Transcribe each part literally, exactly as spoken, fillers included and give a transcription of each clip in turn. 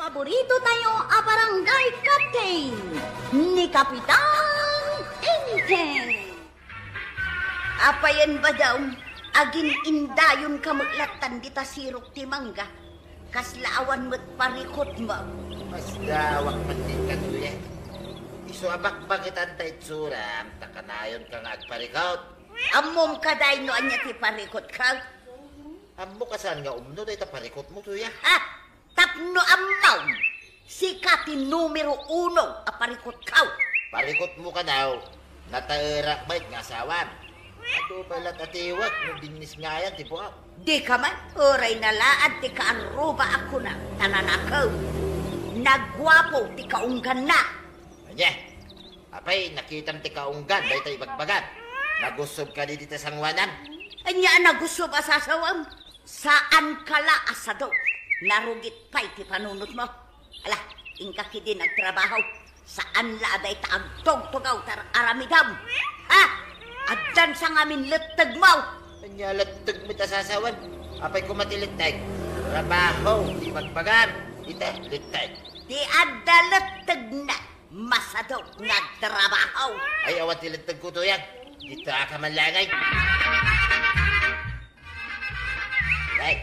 Paborito tayo a barangay captain, ni Kapitan Enteng. Apayen, Badong, agin-indayon ka met lattan dita sirok ti mangga. Kasla awan met parikutmo. Masdawak met ti kaduya. Isu a bakbakitan ta itsuram, ta kanayon ka nga agparikut. Ammom kadi no ania ti parikutko? Ammo kasano nga umno dayta parikutmo, tuya? Ha? Tapno ammom, sika ti numero uno a parikutko. Parikutmo kano, nataerak met nga asawam. Adu pay la ti atiwek no binnisngayan ti buak. Dika man, uray nalaad ti kaarruba a kuna, ta nanakew. Naguapo ti kaungganna. Ania? Apay, nakitam ti kaunggan dayta ibagbagam? Nagusob kadi dita sangoanam? Ania a nagusob a sasawem? Saanka la a sado. Narugit pay ti panunotmo. Ala, inka kidin agtrabaho. Saan la a dayta agtugtugaw ti ar-aramidem. Ha? Addan sa ngamin lettegmo. Ania letteg met a sasawem? Apay koma ti letteg? Trabaho ti ibagbagam. Ita, letteg. Ti adda lettegna. Masado nga agtrabaho. Ay, awan ti lettegko, tuyang. Dita ka man langay. Ay,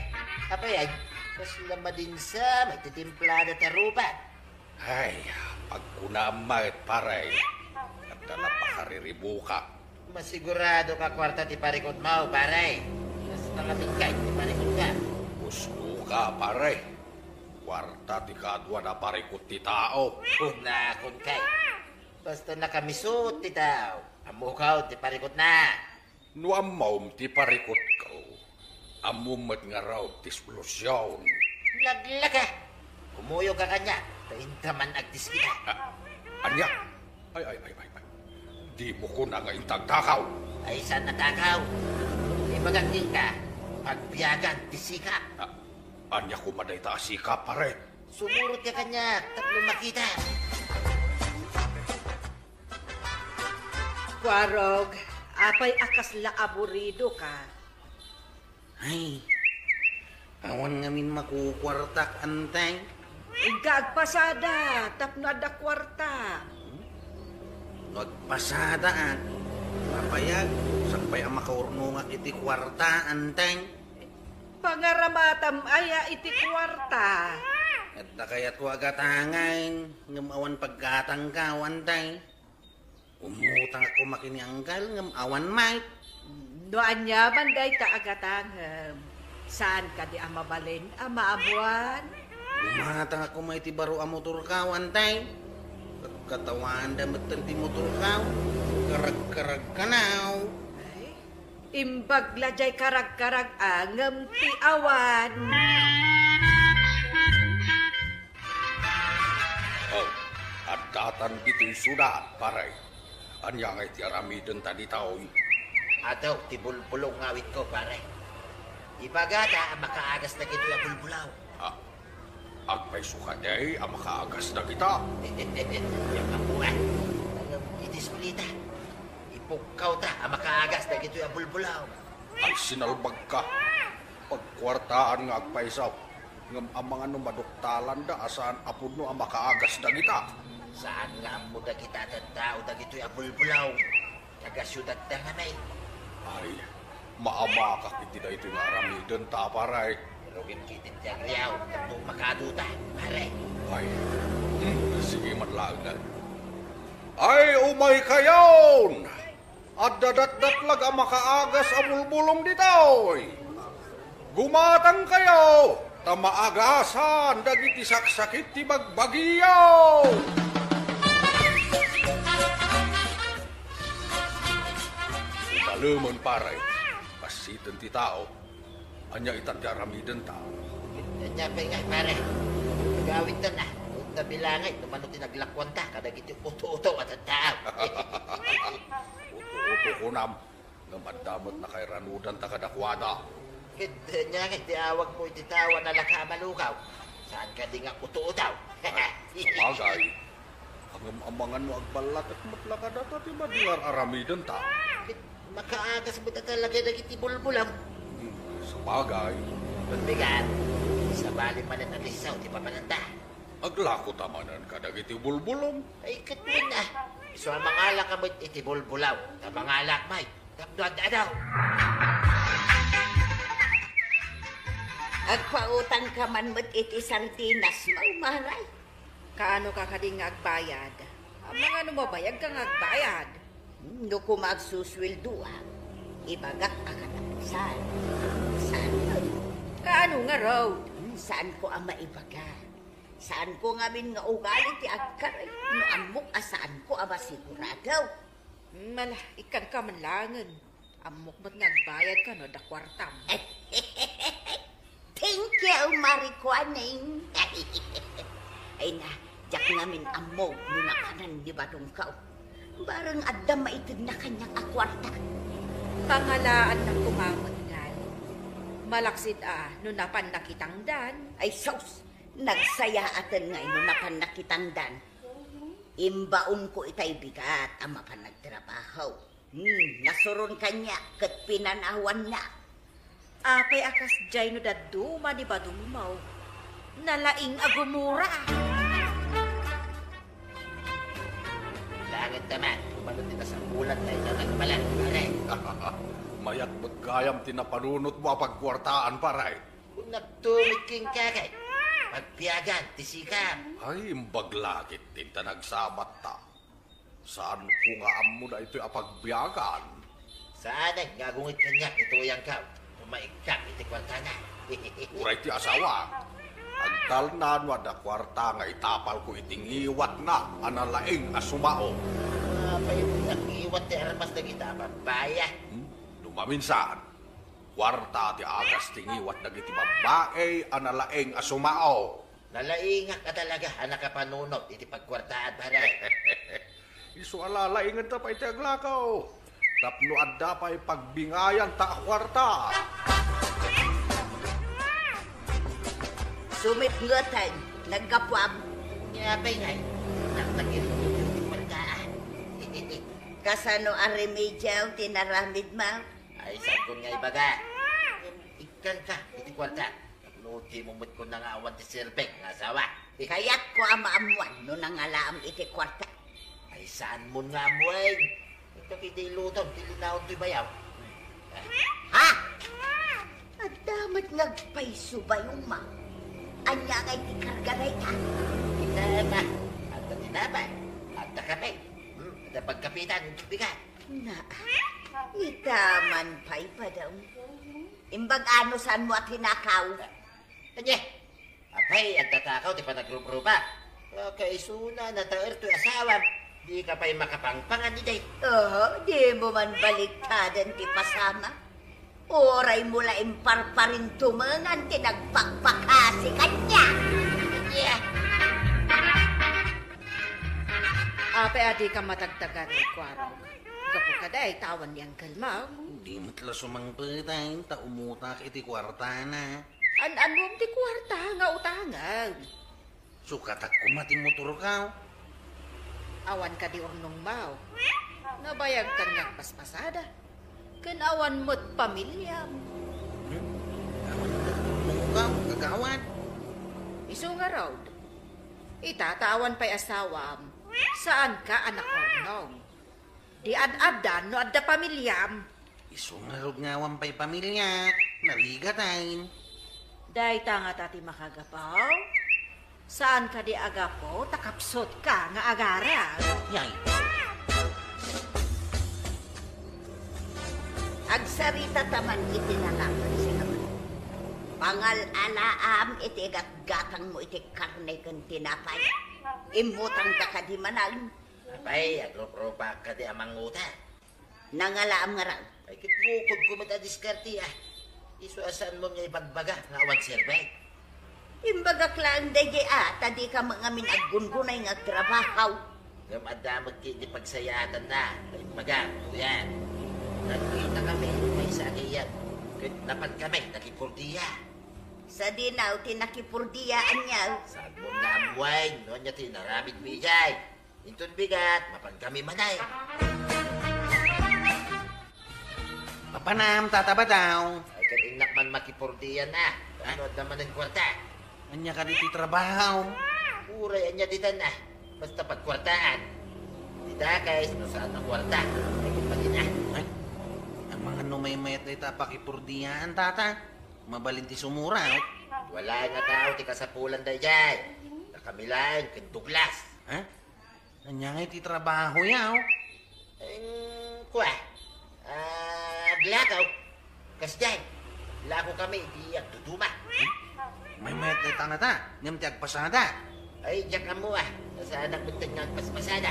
apay ay, kasla madinsa, magtitimplada ti aruba. Ay, pagkunam met, pare. Adda la pakariribuka. Masigurado ka kuarta ti parikutmo, pare. Basta nga bigkay ti parikutko. Gusto ka, pare. Kuarta ti kaduan a parikut ti tao. Kunakon kay. Basta nakamisut ti tao. Ammokaw ti parikutna. No ammom ti parikutko, ammom met ngarud ti solusion. Laglaka! Kumuyog ka kaniak, ta inta man agdiskita. Ah, ania? Ay, ay, ay, ay, ay. Dimo kuna nga inta agtakaw. Ay, saan a takaw? Ibagak kenka, pagbiagan ti sikap. Ah, ania koma dayta a sikap, pare? Sumurot ka kaniak, tapno makita. Kuarog, apay a kasla aburido ka? Ay, awan ngamin makukuartak, antay. Inka agpasada, tapno adda kuarta. No agpasadaak, apay, saan pay a makaurnongak iti kuarta, antay. Pangaramatam aya iti kuarta? Adda kayatko a gatangen, ngem awan paggatangko, antay. Umutangak koma ken ni Anggal ngem awan met. No ania man dayta a gatangem, saan kadi a mabalin a maamuan? Umutangak koma iti baro a motorko, antay. Ket katawanda metten ti motorko. Karagkaragkanaw. Ay, imbag la diay karagkarag-a ngem ti awan. Oh, addatan ditoy siudad, pare. Ania ngay ti aramidenta ditoy? Adu ti bulbulong nga awitko, pare. Ibagada a makaagas dagitoy a bulbulaw. Ah, agpayso kadi a makaagas dagita? Diak ammo, ah. Ngem iti eskuelata, ipukkawta a makaagas dagitoy a bulbulaw. Agsinalbagka. Pagkuartaan nga agpayso. Ngem amangan no maduktalanda a saan a pudno a makaagas dagita. Saan nga ammo dagita a tattao dagitoy a bulbulaw. Taga-siudadda ngamin. Ay, maamakak iti daytoy nga aramidenta, pare. Irugim ketdin ti agriaw, tapno makaaduta, pare. Ay, hmm, sige man laeng. Ay, umaykayon! Adda datdatlag a makaagas a bulbulong ditoy. Gumatangkayo, ta maagasan dagiti saksakit ti bagbagiyo. Umalemen, pare, passiten ti tao. Ania ita ti aramidenta? Ania pay ngay, pare? Nagawidta na. Ita bilangay, no mano ti naglakuanta kadagiti uto-uto a tattao. Uto-uto kunam, ngem adda met nakairanudanta kadakuada. Ket ania ngay ti awagmo iti tao a nalaka a malugaw? Saan kadi nga uto-uto? Sabagay. Ngem amangan no agballatek met la kadata ti madi nga ar-aramidenta. Ket makaagas met a talaga dagiti bulbulong. Hmm, sabagay. Ket bigat, sabali manen a lisaw ti papananta. Aglako ta manen kadagiti bulbulom. Ay, ket wen a. Isu a mangalaka met iti bulbulaw, ta mangalak met tapno ad-adaw. Agpautangka man met iti sardinas, maumaray. Kaano ka kadi nga agbayad? Amangan no mabayagka nga agbayad. Hmm, no koma agsusweldoak, ibagak a katapusan. Saan? Kaano ngarud? Hmm, saanko a maibaga. Saanko ngamin nga ugali ti agkaray no ammok a saanko a masigurado. Hmm, mala, ikkanka man laengen. Ammok met nga agbayadka no adda kuartam. Thank you, Mari Kuaning. Ay na, diak ngamin ammo no nakanan ni Badongko. Bareng adda maitedna kaniak a kuarta. Pangalaannak koma met ngay. Malaksid a no napanna kitangdan. Ay sus, nagsayaaten ngay no napanna kitangdan. Imbaonko itay bigat a mapan nagtrabaho. Hmm, nasuron kaniak ket pinanawanna. Apay a kasdiay no dadduma ni Badongmo? Nalaing a gumura. Langit naman, umano ti nasapulan tayo na nagpalan, pare. Mayat met gayam ti napanunotmo a pagkuartaan, pare. Kunakto met kenka, pagbiagan ti sikam. Ay, imbag la ketdin ta nagsabatta. Saanko nga ammo daytoy a pagbiagan. Saanen nga agungit kaniak ni tuyangko no maikkak iti kuartana. Uray ti asawa, agtalna no adda kuarta nga itapalko iti ngiwatna a nalaing a sumao. Apay ti ngiwat ti armas dagiti a babbaya? Hmm? No maminsan, kuarta ti agas ti ngiwat dagiti babbai a nalaing a sumao. Nalaingak a talaga a nakapanunot iti pagkuartaan, pare. Isu a lalaingenta pay ti aglakaw tapno adda pay pagbingayanta a kuarta. Sumipngeten, naggapuam. Nia pay ngay, naknakit ti kuartaan. Kasano a remedyo ti naramidmo? Ay, saanko nga ibaga. Ikkanka iti kuarta. Tapno dimo met kunana nga awan ti serbeng nga asawa. Kayatko a maammuan no nangalaam iti kuarta. Ay, saanmon nga ammuan. Ket idi ilutom ti linaon toy bayaw. Ha? Adda met nga agpayso bayom, ma. Ania ngay ti karga dayta? Ita, ma. Adda tinapay. Adda kape. Hmm, adda pagkapitan, inton bigat. Na, ita man pay, Badong. Imbag a no saanmo a tinakaw? Ania? Apay, adda takaw ti panagrubruba. Kaisuna, nataer toy asawam. Dika pay makapangpangan idi. Oho, dimo man baliktaden ti pasama. Uraymo la imparparintumengan ti nagpakpakasi kaniak. Ania? Apay a dika matagtagan, Kuarog? Gapu kadi ta awan ni angkelmo? Di met la sumangpet, ta umutak iti kuartana. An-anuem ti kuarta nga utangem? Sukatak koma ti motorko. Awan kadi urnongmo? Nabayag kaniak paspasada. Ken awan met pamiliam. Hmm? Awan met urnongko, kagawad. Isu ngarud, ita ta awan pay asawam, saanka a nakaurnong. Di ad-addan no adda pamiliam. Isu ngarud nga awan pay pamiliak, narigat. Dayta ngata ti makagapu? Saan kadi a gapu ta kapsutka nga agarem? Yay. Agsaritata man iti nalaman, sika. Pangal-alaam iti gatgatangmo iti karne ken tinapay. Immutangka kadi manen? Apay, agruprupak kadi a mangngutang. Nangalaam ngarud. Ay, ket bukodko met a diskarte, a. Isu a saanmo nga ibagbaga nga awan serbeng. Imbagak laeng daydiay, a, ta dika met ngamin aggungunay nga agtrabaho. Ngem adda met ket ti pagsayaatanna, ta imbagak, kuya. Nagkitakami maysa a gayam, ket napankami nakipurdia. Sadino ti nakipurdia, ania? Saanmo nga ammuan no ania ti inaramidmi idiay. Inton bigat, mapankami manen. Mapanam, Tata Badong. Ay, ket innak man makipurdia, a. Tapno adda manen kuarta? Ania kadi ti trabaho? Uray ania ditan a, basta pagkuartaan. Ti dakes, no saan a kuarta, ay kumpagina. Ay, ang mga numaymayat dayta a pakipurdiaan, tata. Mabalin ti sumura, oh. Wala nga tao ti kasapulan daydiay. Nakami laeng ken Douglas. Ha? Ania ngay ti trabaho ya, oh? Em, kua, ah, aglakaw. Kasdiay, lako kami iti agduduma. Maymayat dayta ngata, ngem ti agpasada. Ay, diak ammo a. Saanak met nga agpaspasada.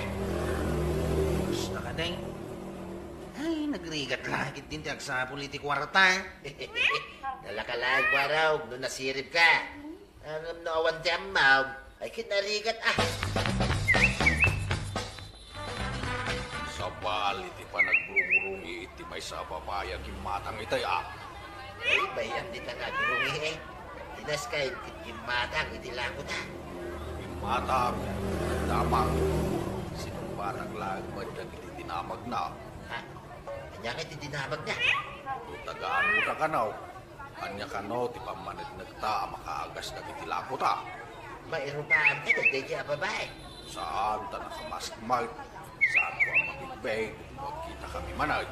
Basta ka, Deng. Ay, nagrigat la ketdin ti agsapul iti kuarta. Nalaka laeng, Kuarog, no nasiribka. Ngem no awan ti ammom, ay kinarigat a. Sabali ti panagrungrungi iti maysa a babai a gimmatang itay a. Ay, bay-am dita nga agrungi, eh. Dinas kay gimmatang iti lakota. Gimmatang, damang, sinumpatak laeng met dagiti dinamagna. Ha? Ania ngay ti dinamagna? No tagaan mo ta kano, ania kano ti pammanegnegta a makaagas dagiti lakota? Mairupaanka daydiay a babai? Saan ta nakamask met. Saanko a mabigbeg no agkitakami manen.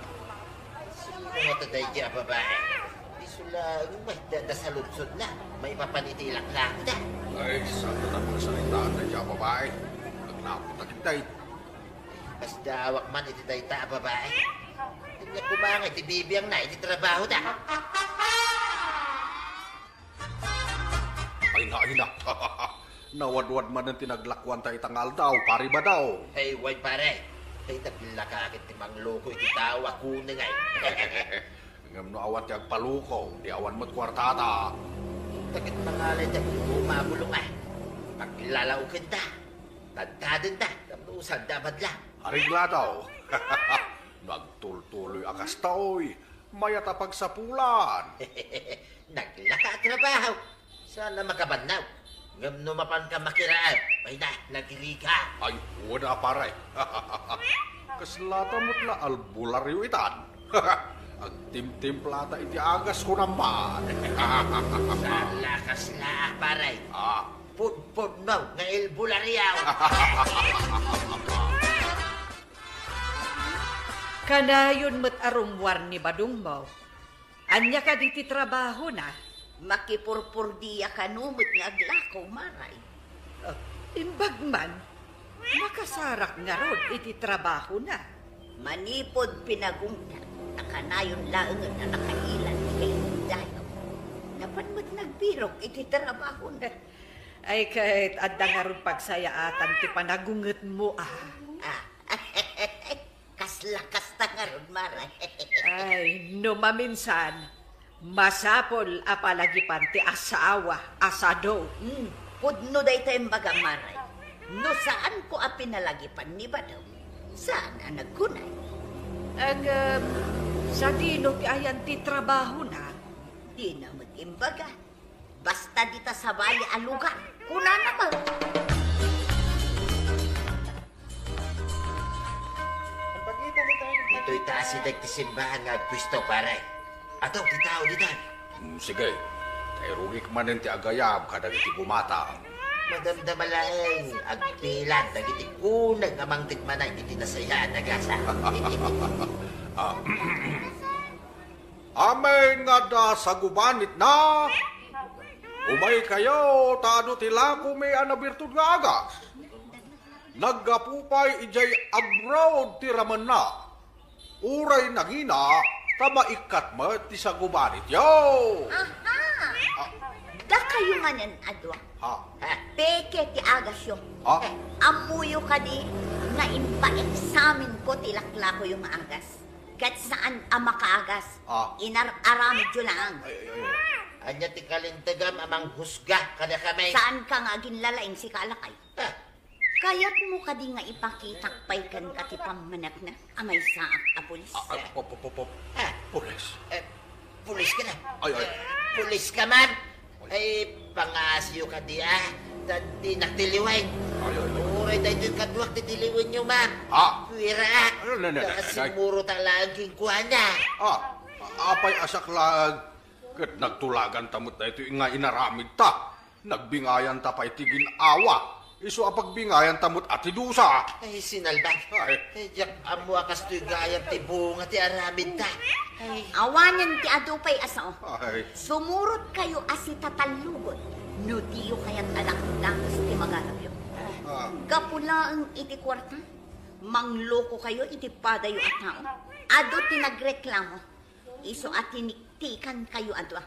Sino ngata daydiay a babai? Isu laeng met da, da saludsodna maipapan iti ilaklakda. Ay, saan ta napagsaritaan daydiay a babai? Aglakota ketdi. Kasdiawak man iti dayta a babai. Ania koma nga iti bibiangna iti trabahoda. Ay, naina. Nawadwad manen ti naglakuanta ita nga aldaw, Pare Badaw. Ay, way, pare. Ay, naglaka ket ti mangloko iti tao a kuneng ay. Ngem no awan ti agpaloko, di awan met kuartata. Dagiti mangalay dagiti bumabulong a. Paglalaukenta. Tadtadenta, tapno sanda a badla. Areglado. No agtultuloy a kastoy, mayat a pagsapulan. Naglaka a trabaho. Saan a makabannog. Ngem no mapanka makiraem, ay na, nagrigat. Ay, wen a, pare. Kaslata met la albularyo itan. Agtimtimplata iti agas, kunam man. Saan la kasla, pare. Ah. Pudpudno nga albularyo. Kanayon met a rummuar ni badongmo. Ania kadi ti trabahona? Makipurpurdia kano met nga aglako, Maray. Ah, imbag man, makasarak ngarud iti trabahona. Manipud pinagungtan, ta kanayon laengen a nakailan ti kaidayo. Napan met nagbirok iti trabahona. Ay, ket adda ngarud pagsayaatan ti panagungetmo, a. Ah, kasla kasta ngarud, Maray. Ay, no maminsan, masapul a palagipan ti asawa a sado. Hmm, pudno dayta imbagam, Maray. No saanko a pinalagipan ni Badong, saan a nagkunay. Ngem, sadino ti ayan ti trabahona? Dina met imbaga. Basta dita sabali a lugar, kunana met. Ditoy ta asideg ti simbaan nga agpuesto, pare. Adu ti tao ditan. Mm, sige. Kairugik manen ti agayam kadagiti gumata. Madamdama laeng agbilang dagiti kuneg a mangted manen iti nasayaat a gasa. Ah, Amin nga adda sagubanitna, umaykayo ta adu ti lakomi a nabirtud nga agas. Naggapu pay idiay abroad ti ramenna. Uray nangina, ta maikkat met ti sagubanityo. Aha! Ah. Dakayo manen a dua. Ha? Peke ti agasyo. Ha? Ammoyo kadi nga impaeksaminko ti laklakoyo nga agas? Ket saan a makaagas. Ah. Inar-aramidyo laeng. Ay, ay, ay, ay. Ania ti kalintegam a manghusga kadakami? Saanka nga aginlalaing, sika a lakay? Ah. Kayatmo kadi nga ipakitak pay kenka ti pammaneknek a maysaak a pulis? Ah, ah, pop, pop, pop, pop. Ah. Pulis? Eh, pulis ka na? Ay, ay. Pulis ka man? Ay, pangaasiyo kadi, a. Ta dinak tiliwen. Ay, ay, ay. Uray daytoy kaduak ti tiliwenyo, ma'am. Ah. Puweraak. Ano, ano, ano, ano, ano? Simmurotak laeng kenkuana. Ah, apay a saklag, ket nagtulaganta met daytoy nga inaramidta. Nagbingayanta pay ti gin-awa. Isu a pagbingayanta met a ti dusa. Ay, sinalbag. Ay. Ay, diak ammo a kastoy gayam ti bunga ti aramidta. Ay. Awanen ti adu pay a sao. Ay. Sumurot kayo a sitatallugon no diyo kayat a dakdakes ti magarabyo. Ah. Gapu laeng iti kuarta, manglokokayo iti padayo a tao. Adu ti nagreklamo. Isu a tiniktikankayo a dua.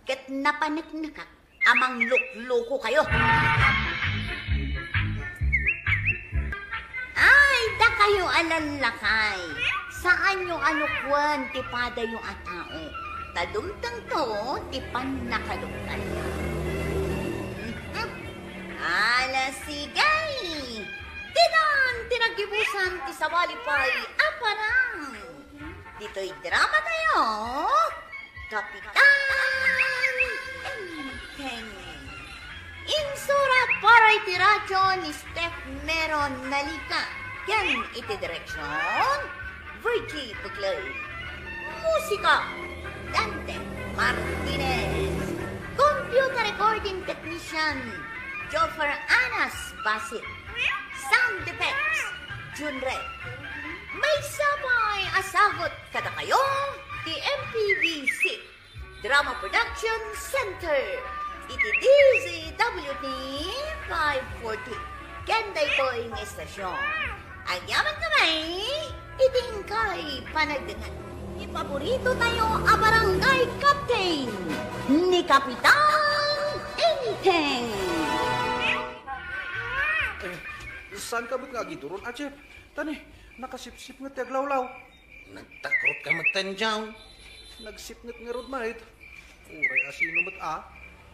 Ket napaneknekak a mangluklukokayo. Ay, dakayo a lallakay, saanyo a lukwen ti padayo a tao, ta dumtengto ti pannakaluktan. Ala, sige! Ditan ti naggibusan ti sabali pay a parang. Ditoy drama tayo, Kapitan Enteng. Insurat para iti radyo ni Steph Meron Nalica ken iti direksyon, Virgie Buclay. Musika, Dante Martinez. Computer recording technician, Joffer Anas Basit. Sound effects, Jun Red. Maysa pay a sagut kadakayo ti M P B C Drama Production Center iti D Z W T five forty ken daytoy nga estasyon. Agyaman kami iti inkay panagdengngeg. Ti paborito tayo a barangay captain, ni Kapitan Enteng. Eh, saan ka met nga agiduron, Achep? Tani, nakasipsipnget ti aglawlaw. Nagtakrot ka met, Tanjaw. Nagsipnget ngarud, mait. Uray asino met a,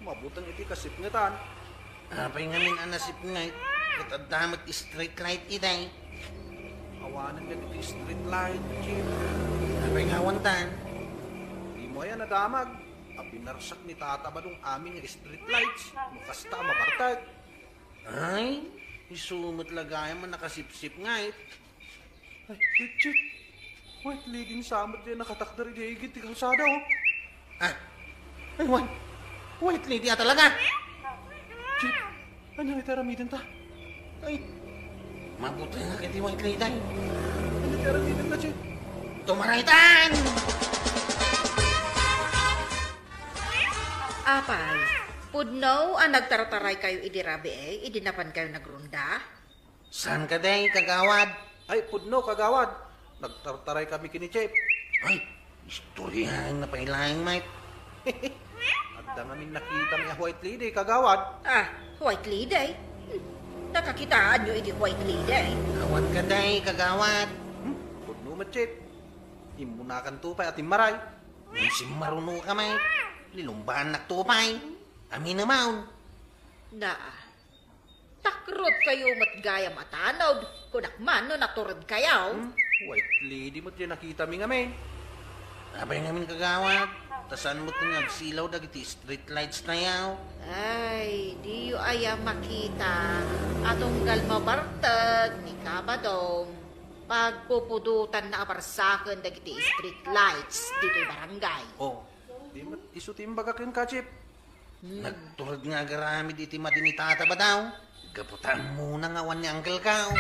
mabuteng iti kasipngetan. Apay ngamin a nasipnget? Ket adda met street light idiay. Awanen dagiti street light, Chief. Apay nga awan tan? Dimo aya nadamag a binarsak ni Tata Badong amin nga street lights no kasta a mabartek. Ay, isu met la gayam a nakasipsipnget. Ay, Chief! White lady sa met diay nakatakder idiay igid ti kalsada, oh. Ah, ay, wan. White lady a talaga. Chief, ania iti aramidenta? Ay, mabutengak iti white lady. Ania iti aramidenta, Chief? Tumaraytan! Apay, pudno a nagtartaraykayo idi rabii, idi napankayo nagronda? Saan kadi, kagawad? Ay, pudno, kagawad. Nagtartaraykami ken ni Chief. Ay, istoryaenna pay laeng, mait. Adda ngamin nakitami a white lady, kagawad. Ah, white lady? Hmm, nakakitaanyo iti white lady? Awan kadi, kagawad. Hmm, pudno met, Chief. Immunakanto pay a timmaray. Ngem simmarunoka, mait. Lilumbaannakto pay. Aminem. Naa. Takrotkayo met gayam a tanod, kunak man no naturedkayo. Hmm? White lady met diay nakitami ngamin. Apay ngamin, kagawad, ta saan met nga agsilaw dagiti street lights tayo? Ay, diyo aya makita a tunggal mabartek ni Kabadong, pagpupudotanna a barsaken dagiti street lights ditoy barangay. Oh, di met isu ti imbagak kenka, Chief. Hmm. Nagtured nga agaramid iti madi ni Tata Badaw. Gapu ta ammona nga awan ni Uncle Kao.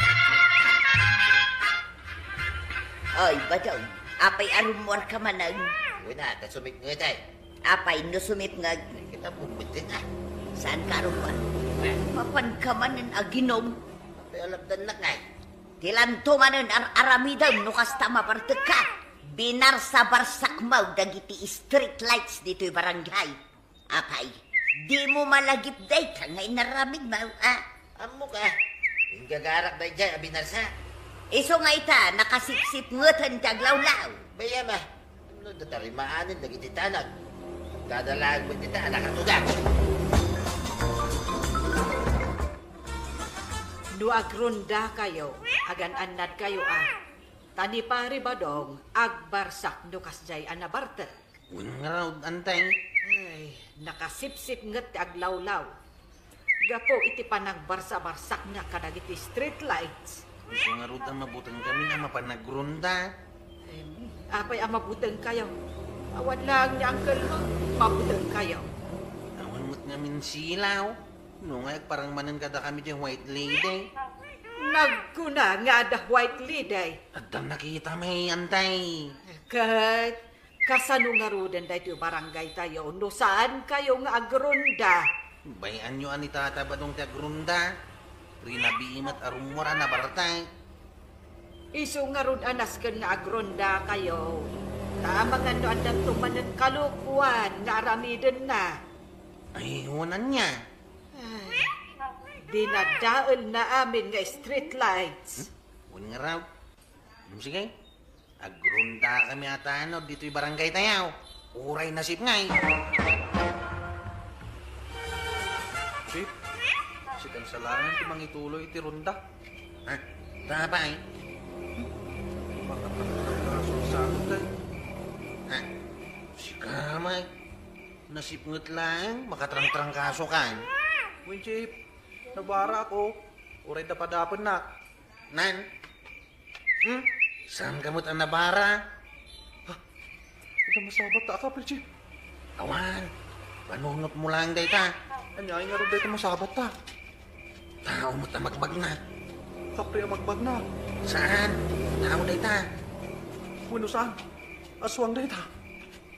Oy, Badaw, apay a rummuarka manen? Wen a, ta sumipngeg ay. Apay no sumipngeg? Kita bumbitin, ah. Saanka a rummuar? Eh. Mapanka manen aginom? Apay a lapdannak ay. Ti lanto manen ar-aramidem no kasta mabartekka. Binarsa-barsak met dagiti street lights ditoy barangay. Apay, dimo malagip dayta nga inaramidmo, a? Ammok a, inggagarak daydiay a binarsa. Isu nga ita, nakasipsipngeten ti aglawlaw. Bay-am a, no da tarimaanen dagiti tanag. Kada laeng met ita a nakatugak. No agrondakayo, agan-annadkayo a, ta ni Pari Badong agbarsak no kasdiay a nabartek. Wen ngarud, Antay? Ay, nakasipsipnget ti aglawlaw. Gapu iti panagbarsa-barsakna kadagiti street lights. Isu ngarud a mabutengkamin a mapan agronda. Em, apay a mabutengkayo? Awan laeng ni Uncle mo, mabutengkayo. Awan met ngamin silaw. No nga agparang manen kadakami diay white lady. Nagkuna nga adda white lady. Adda nakita, may, antay. Ket kasano ngaruden daytoy barangay tayo no saan kayo nga agrunda? Bay-anyo a ni Tata Badong ti agrunda. Rinabii met a rumor a nabarta. Isu ngarud a nasken nga agrunda kayo. Ta amangan no addanto manen kalokuan nga aramidenna. Ay, wen ania? Ay, dinadaelna amin nga street lights. Hmm? Wen ngarud. Hmm, sige. Agrundakami a tanod ditoy barangay tayo. Uray nasipnay. Chief, si Kansalangan ti mangituloy ti runda. Ha? Tapay? Makatrangtrangkaso sa amin, tay. Ha? Sika, may. Nasipnget laeng, makatrangtrangkaso kan. Wen, Chief, nabara ako. Uray dapadapennak. Nan? Hmm? Saan ka met a nabara? Ha? Adda masabat ta a kapil, Chief. Awan. Panunot mo lang dayta. Ania, ay ngarud dayta masabat ta. Tao met a magbagna. Kapri a magbagna. Saan? Tao dayta. Wenno saan? Aswang dayta.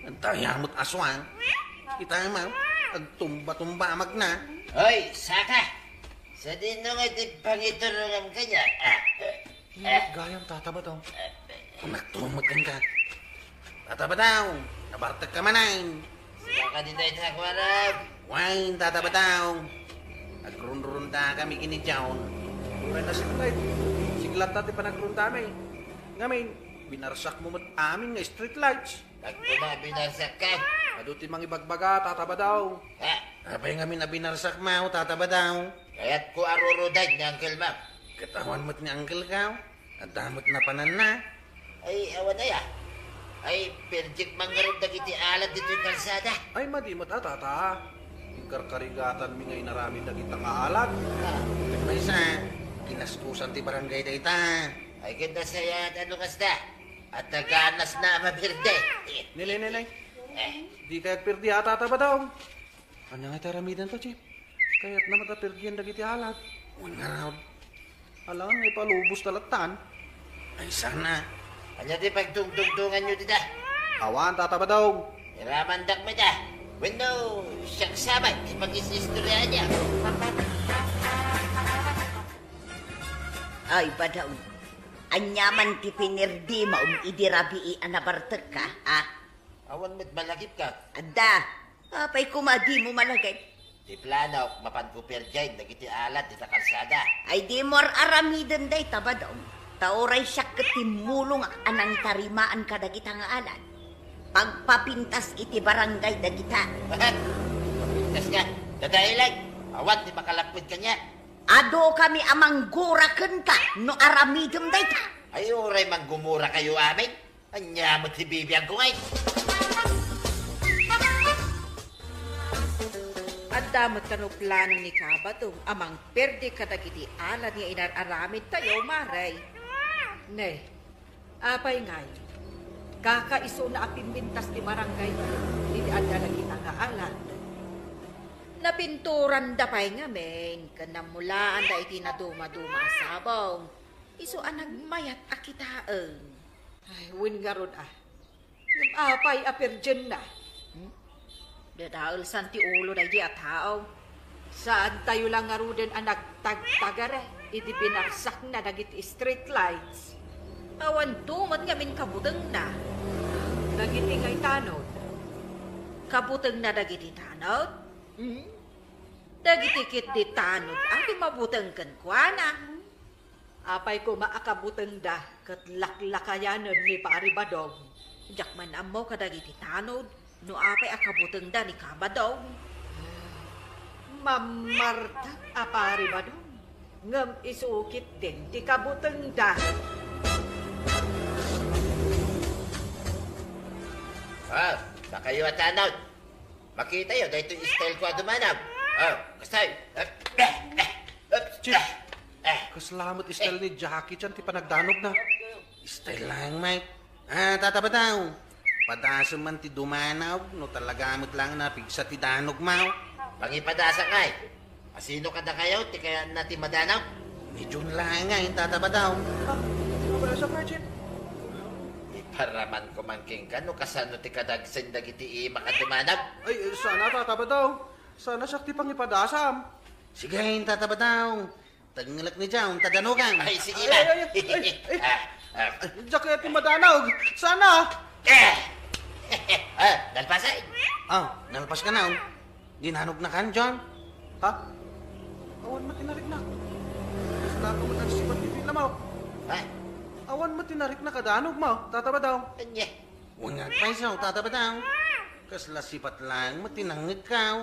Anta, ania met aswang? Kita mo, agtumba-tumba a magna. Hoy, saka! Sadino nga ti pangiturongam kaniak? Ah, Ingat gayam, Tata Badong. Nagtumot ka. Tata Badong, nabartek ka manen. Sika ka din dayta, kuarag. Wen, Tata Badong. Agrunrunda kami kini John. Uray nasipnay. Siglatta ti panagrundami. Ngamin, binarsak mo met amin nga street lights. Nagkuna, binarsakka. Adu ti mangibagbaga, Tata Badong. Ha? Apay ngamin a binarsakmo, Tata Badong? Kayatko a rurudag ni uncle mo. Ket awan met ni uncle ko. Adda met napananna. Ay, awan aya. Ay, perdiek man ngarud dagiti alad ditoy kalsada. Ay, madi met a, Tata. Inkarkarigatanmi nga inaramid dagita nga alad. Ah. Ket maysa, ginastusan ti barangay dayta. Ay, ket nasayaat a no kasta. Adda ganasna a mapirdi. Nay, nay, nay, nay. Eh. Dikay agpirdi a, Tata Badong. Ania nga ti aramidenmo, Chief? Kayatna met a pirdian dagiti alad. Wen ngarud. Alangan nga ipalubos ta lattan. Ay, saan a. Ania ti pagtungtungtonganyo dita? Awan, Tata Badong. Iramandak met a. Wenno, siak sa met ti pagis-istoryaanyo. Ay, Badong. Ania man ti pinirdimom idi rabii a nabartekka, a? Awan met malagipka. Adda. Apay koma dimo malagip? Ti planok, mapanko pirdiaen dagiti alad dita kalsada. Ay, dimo ar-aramiden dayta, Badong. Ta uray siak ket timmulongak a nangitarimaan kadagita nga alad. Pagpapintas iti barangay dagita. Papintaska? Dadaelag. Awan ti makalapped kaniak. Adu kami a manggura kenka no aramidem dayta. Ay, uray manggumura kayo amin. Ania met ti bibiagko ngay? Adda met kano plano ni Kabadong a mangperdi kadagiti alad nga inar-aramid tayo, Mare? Ne, apay ngay, kakaisuna a pimpintas ti barangay idi adda dagita nga alad. Napinturanda pay ngamin ken nammulaanda iti naduma-duma a sabong. Isu a nagmayat a kitaen. Ay, wen ngarud a. Ngem apay a perdienna? Hmm? Dadaelsan ti ulo daydi a tao. Saantayo la ngaruden a nagtagtagare idi binarsakna dagiti street lights. Awanto met ngamin kabutengna. Dagiti ngay tanod. Kabutengna dagiti tanod? Hmm? Dagiti ketdi tanod a ti mabuteng kenkuana. Apay koma a kabutengda ket laklakayanen ni Pari Badong? Diak man ammo kadagiti tanod no apay a kabutengda ni Kabadong. Mammartak a Pari Badong, ngem isu ketdin ti kabutengda. Ah, dakayo a tanod. Makitayo daytoy style ko a dumanaw. Oh, kastoy. Chief, kasla met style ni Jackie Chan ti panagdanogna. Style laeng, Mike. Ah, Tata Badong. Padasem man ti dumanaw, no talaga met laeng napigsa ti danogmo. Mangipadasak ngay. Asino kadakayo ti kayaanna ti madanaw? Ni Jun laeng, Tata Badong. Ah, ano ba sa Virgin? Iparaman ko man kenka no kasano ti kadagsen dagiti imak a dumanaw. Ay, sana, Tata Badong. Sana siak ti pangipadasam. Sige, Tata Badong. Tengngellak ni Jun, ta danogam. Ay, sige na. Ay, ay, ay, ay, ay. Ah, ah. Diak kayat ti madanaw. Sana. Eh! Ah, nalpasen. Ah, nalpas ka na, oh. Dinanognakan, Jun? Ha? Awan met ti nariknak. Kasla ka met agsibat ti pilamaw. Ha? Awan met ti nariknak a danogmaw, Tata Badong. Anya? Wen nga agpayso, Tata Badong. Kasla sibat laeng met ti nangngegkaw.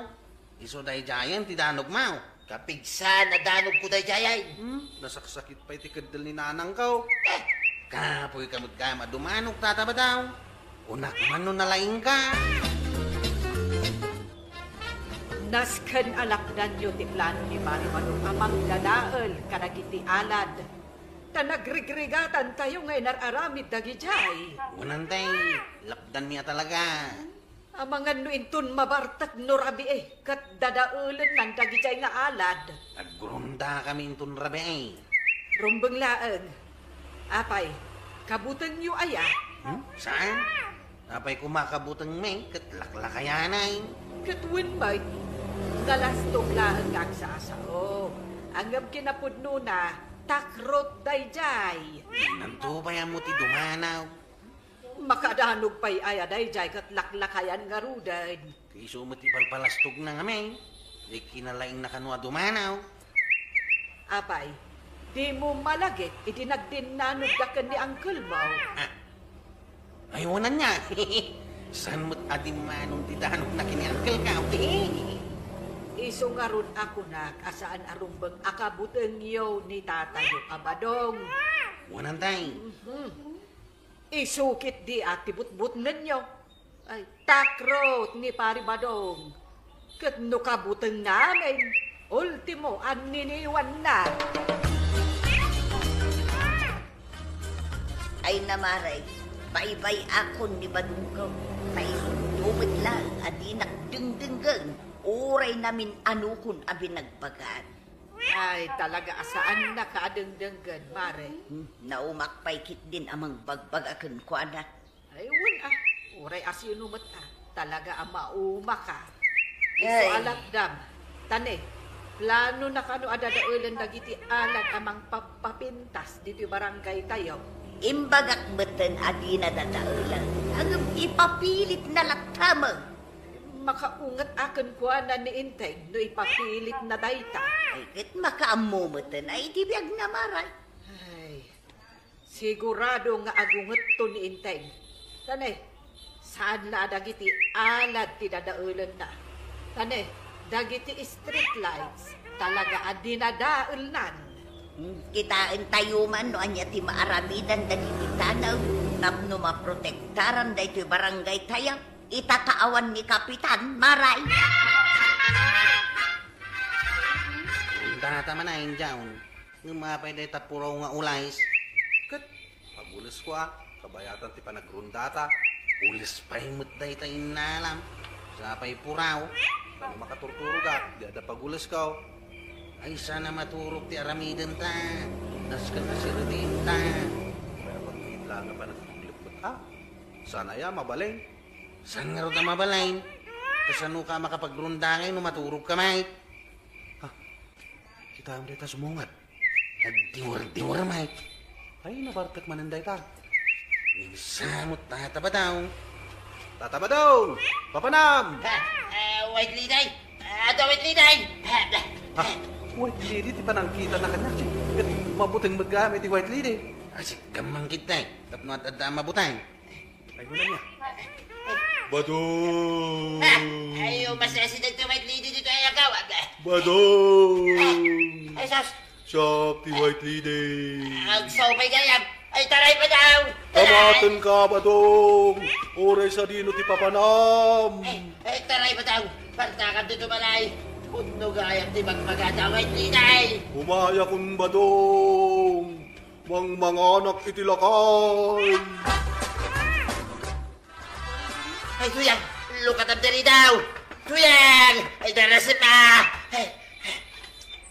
Isu daydiayen ti danogmaw. Kapigsa, nadanogko daydiayen. Hmm? Nasaksakit pay ti keddel ni nanangkaw. Eh! Kapoyka met gayam a dumanog, Tata Badong. Kunak man no nalaingka. Nasken a lapdanyo ti plano ni Pari Badong a mangdadael kadagiti alad. Ta nagrigrigatantayo nga inar-aramid dagidiay. Wen, Tay, lapdanmi a talaga. Amangan no inton mabartek no rabii ket dadaelennan dagidiay nga alad. Agrondakami inton rabii. Rumbeng laeng. Apay, kabutengyo aya? Hmm? Saan? Apay koma kabutengmi ket laklakayanan. Ket wen met, nalastog laeng nga agsasao. Ngem kinapudnona, takrot daydiay. Nanto pay ammo ti dumanaw. Makadanog pay aya daydiay ket laklakayan ngaruden. Isu met ti palpalastogna ngamin. Di kinalaingna kano a dumanaw. Apay, dimo malagip idi nagdinnanogda ken ni uncle-mo? Ah. Ay, wen ania. Saan met a dimmanon ti danogna ken ni uncle-ko? Isu ngarud a kunak a saan a rumbeng a kabutengyo ni tatayo a Badong. Wen, Tay. Mhm. Isu ketdi a ti butbutngenyo. Ay, takrot ni Pari Badong. Ket no kabutengna amin, ultimo, anniniwanna. Ay, Mare, baybay-akon ni Badongko. Ta isu met laeng a dinak dengdenggen, uray namin-anokon a binagbagan. Ay, talaga a saannaka a dengdenggen, Mare. Hmm, naumak pay ketdin a mangbagbaga kenkuana. Ay, wen a, uray asino met a, talaga a maumaka. Isu a lapdam. Ta ne, planona kano a dadaelen dagiti alad a mangpappapintas ditoy barangaytayo? Imbagak metten a dina dadaelen. Ngem ipapilitna latta met. Makaunget a kenkuana ni Enteng no ipapilitna dayta. Ay, ket makaammo metten a iti biagna, Mare. Ay, sigurado nga agungetto ni Enteng. Ta ne, saan la a dagiti alad ti dadaelenna. Ta ne, dagiti street lights, talaga a dinadaelnan. Hmm, kitaentayo man no ania ti maaramidan dagiti tanaw tapno maprotektaran daytoy barangaytayo. Itataawan ni Kapitan, Mare. Rondata man a, Injaw. Ngem apay dayta puraw nga ules? Ket, pagulesko a, kabayatan ti panagrondata. Ules pay met dayta innalam. Sa pay puraw? Saan a makaturturog a, di adda pagulesko. Ay, saan a maturog ti aramidenta. Nasken a siribenta. Kaya pagkita nga panagrondata. Saan aya mabalin? Saan ngarud a mabalin? Kasano ka makapagronda ngay no maturog ka met? Ha? Kitaem dayta sumungad. Nagdiwer-diwer met. Ay, nabartek manen dayta. Nagsamot, Tata Badong. Tata Badong! Papanam! Ha? Eh, White Lady! Adda White Lady! Ha? White Lady ti panangkitana kaniak. Ket mabuteng met gayam iti White Lady. Asikam man ketdi, tapno ad-adda a mabuteng. Ay, wala niya. Badong! Ah, ay, umasideg ti White Lady ditoy a agawad. Badong! Ay, sus! Siak ti White Lady. Agsaw pay gayam. Ay, taray, Badong! Kamatenka, Badong! Uray sadino ti papanam. Ay, ay, taray, Badong! Partakam ditoy balay. Pudno gayam ti bagbaga da White Lady. Umayakon, Badong! Mangmanganak iti lakay. Ay, Tuyang! Lukatam diri daw! Tuyang! Ay, darasem a! Ay,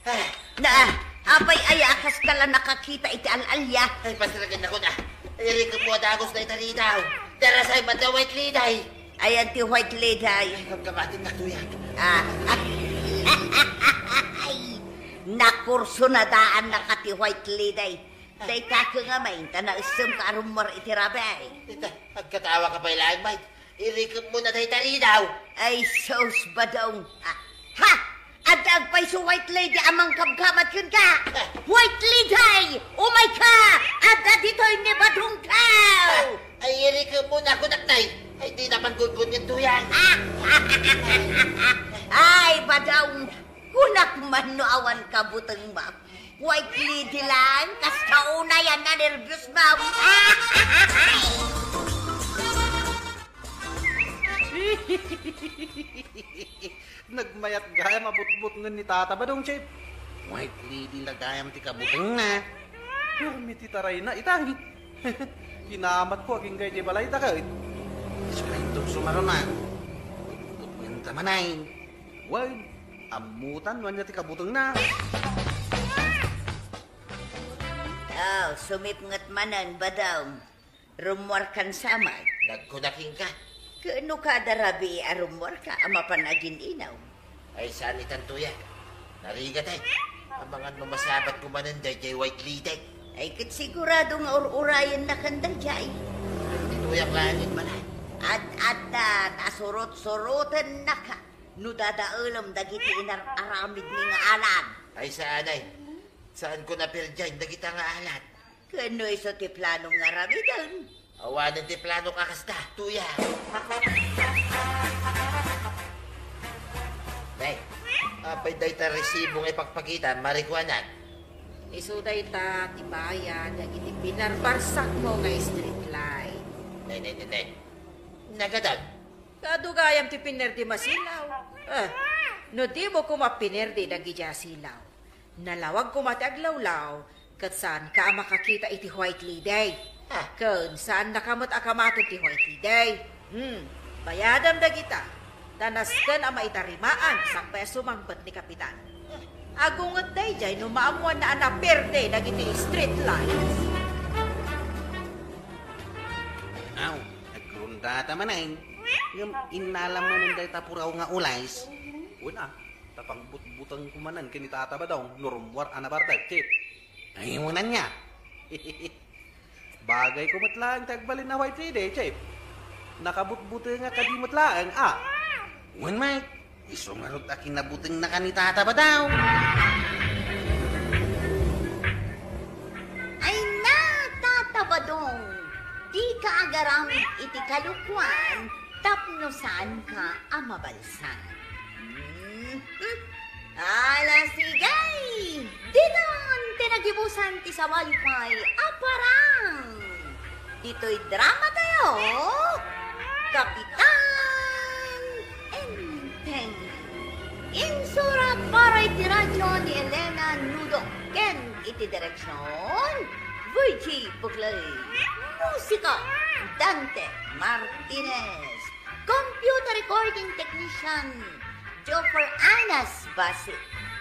Ah, na, apay aya a kaska la nakakita iti al-alia? Ay, pasragen ako na. Irikep mo a dagus na itaridaw. Darasay man da White Lady. Ayan ti White Lady. Ay, pagkamatin na, kuya. Ah. Ay, nakurso na daan na ka ti White Lady. Dayta ka nga main, ta naisem ka a rummuar iti rabii. Ita, agkatawa ka pay laeng, Mike. Irikep mo na dayta ridaw. Ay, sus, Badong. Ah, ha? Adda agpayso White Lady a mangkabkabat kenka? Ah. White Lady! Umay ka! Adda ditoy ni Badong ka! Ah, ay, irikep mo na kunak, tay. Ay, di naman gudgud ngan tuyan. Ah. Ay, Badong. Kunak man no awan kabuteng mo. White Lady lang, kas kaunay a nanerbios mo. Nagmayat gayam a butbutngen ni Tata Badong, Chief. White Lady la gayam ti kabutengna. Permi ti tarayna, itay. Kinamatko agingga iti balayta ket. Isu pay inton sumarunan. Butbutngen ta manen. Wen, ammotan no ania ti kabutengna. Oh, sumipnget manen, Badong. Rummuarkan sa met. Nagkuna kenka. Ket no kada rabii a rummuarka a mapan agin-inaw? Ay, saan itan, tuya. Narigat, eh. Amangan no masabatko manen daydiay White Lady. Ay, ket sigurado nga ur-urayennakan daydiay. Ay, ti tuyak laeng, Manay. Ad-adda, nasurot-surotennaka no dadaelem dagiti inar-aramidmi nga alad. Ay, saan, ay. Saanko naperdiay dagita nga alad. Ket no isu ti planom nga aramiden? Awanen ti planok a kasta, tuya. Nay, apay dayta resibo nga ipakpakita, marikuanak? Isu dayta ti bayad dagiti pinarbarsakmo nga street light. Nay, nay, nay, nay. Nagadan. Kaadu gayam ti pinerdim a silaw. Eh, no dimo koma pinerdi dagiti a silaw, nalawag koma ti aglawlaw, ket saanka a makakita iti White Lady. Ah. Ken saannaka met a kamaten ti White Lady. Hmm, bayadam dagita, ta nasken a maitarimaan sakbay a sumangbet ni Kapitan. Agunget daydiay no maammoanna a naperde dagiti street lights. Aw, agrundata manen. Ngem innalam manen dayta puraw nga ules. Wen a, ta pangbutbutengko manen ken ni Tata Badong no rummuar a nabartek, Chief. Ay, wen ania. Bagayko met laeng ti agbalin a White Lady, Chief. Nakabutbutengak kadi met laeng, a. Wen, Mike. Isu ngarud a kinabutengnaka ni Tata Badong. Ay na, Tata Badong, dika agaramid iti kalokoan tapno saanka a mabalsag. Mhm. Ala, sige! Ditan ti nagibusan ti sabali pay a parang. Ditoy drama tayo, Kapitan Enteng. Insurat para iti radyo ni Elena Nudo ken iti direksyon, Virgie Buclay. Musika, Dante Martinez. Computer recording technician, Joffer Anas Basi.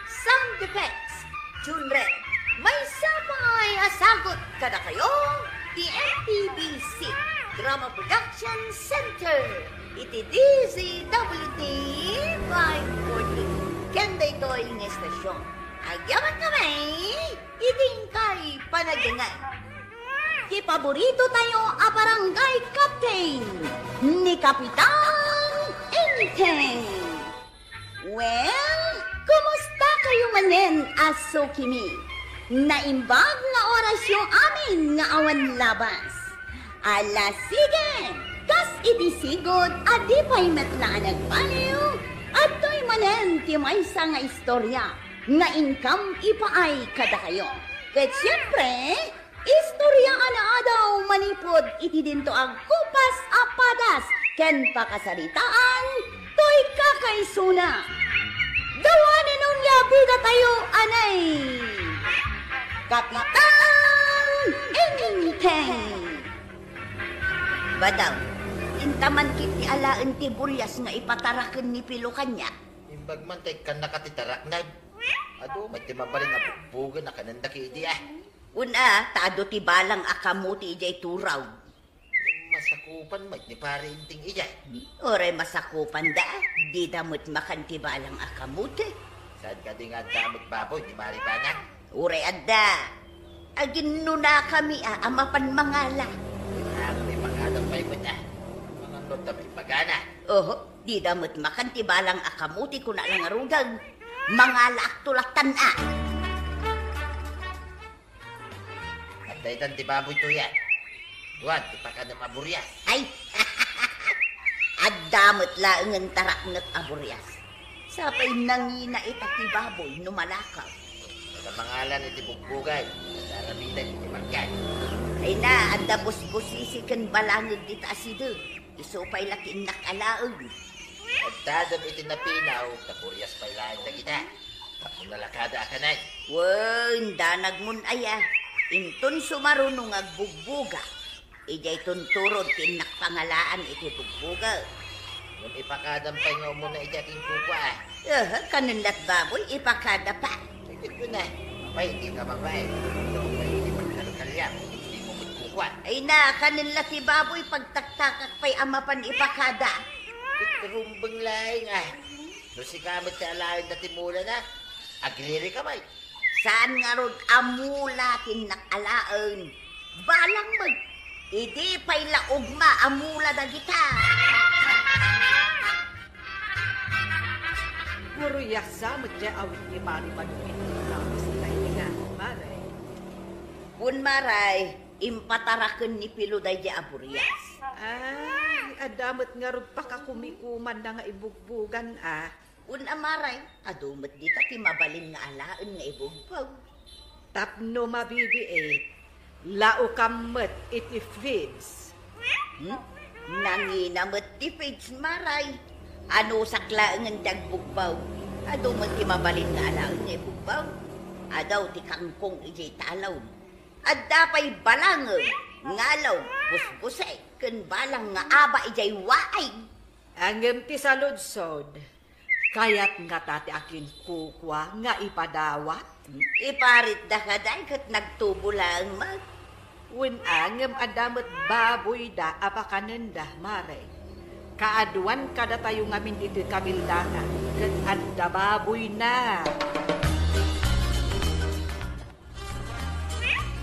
Sound effects, Jun Red. Maysa pay a sagut kadakayo ti M P B C Drama Production Center iti D Z W T five forty. Ken daytoy nga istasyon, agyaman kami iti inkay panagdengngeg. Ti paborito tayo a barangay captain, ni Kapitan Enteng. Well, kumusta kayo manen a sukimi? Naimbag nga orasyo amin nga awan labas. Ala, sige! Kas iti sigud a di pay met la a nagbaliw, adtoy manen ti maysa nga istorya nga inkam ipaay kadakayo. Ket siempre, istorya a naadaw manipud iti dinto a kupas a padas ken pakasaritaan toy kakaisuna. Dawanen unay a bidatayo, anay! Kapitan Enteng! Badong, inta man ketdi alaen ti burias nga ipataraken ni Pilo kaniak. Imbag man ta ikkannaka ti taraknad. Adu met ti mabalin a bugbogen a kanenda kadi, a. Una, ta adu ti balang a kamuti idiay turaw. Masakupan met ni Pare Inting idiay. Uray masakupanda, dida met makan ti balang a kamuti. Saan kadi nga adda met baboy ni Mari Banang? Uray adda. Aginnunakami a, a mapan mangala. Kailangan ipakadam pay met, a. Mangan no ta may pagana. Oho, dida met makan ti balang a kamuti, kuna la ngaruden. Mangalaakto lattan, a. Adda itan ti baboy toyen. Duan ti pakanem a burias. Ay! Adda met laengen taraknek a burias. Sapay nangina ita ti baboy no malakaw. Adda mangalan iti bugbogen, adda aramiden iti market. Ay na, adda busbusisi ken balangeg dita asideg. Isu pay la ti innak alaen. Agtadem iti napinaw, ta burias pay laeng dagita. Tapno nalakada a kanen. Wen, danagmon aya. Inton sumaruno nga agbugboga, idiay tunturod ti innak pangalaan iti bugboga. Ngem ipakadam pay nga umuna iti akinkukua, a. Aha, kanen lat baboy, ipakada pa. Ikit ko na. Apay, di ka babae. Ito ko pay iti pagkalkaliam. Di mo magkukua. Ay na, kanen la ti baboy, pagtaktakak pay a mapan ipakada. Ket rumbeng laeng, a. No sika met ti alaen dati mulana, agriri ka met. Saan ngarud a mula ti innak alaen? Balang met. Idi pay la ugma a mula dagita. Burias sa met diay awit ni Mari Manuel. Tapos itay ni nga, Mare. Wen, Maray, impataraken ni Pilo daydiay a burias. Ay, adda met ngarud pakakumikumanna nga ibugbogan, a. Wen a, Maray, adu met dita ti mabalin nga alaen nga ibugbog. Tapno mabibiit, laukam met iti fridge. Hmm? Nangina met ti fridge, Maray. Anusak laengen ti agbugbaw. Adu met ti mabalin nga alaen nga ibugbog. Adu ti kangkong idiay talon. Adda pay balangeg, ngalog, busbusek, ken balang nga aba idiay waig. Ngem ti saludsod, kayat ngata ti akinkukua nga ipadawat? Iparitda kadi ket nagtubo laeng met. Wen a, ngem adda met baboyda a pakanenda, Mare. Kaaduan kadatayo ngamin ditoy kabildatan, ket adda baboyna.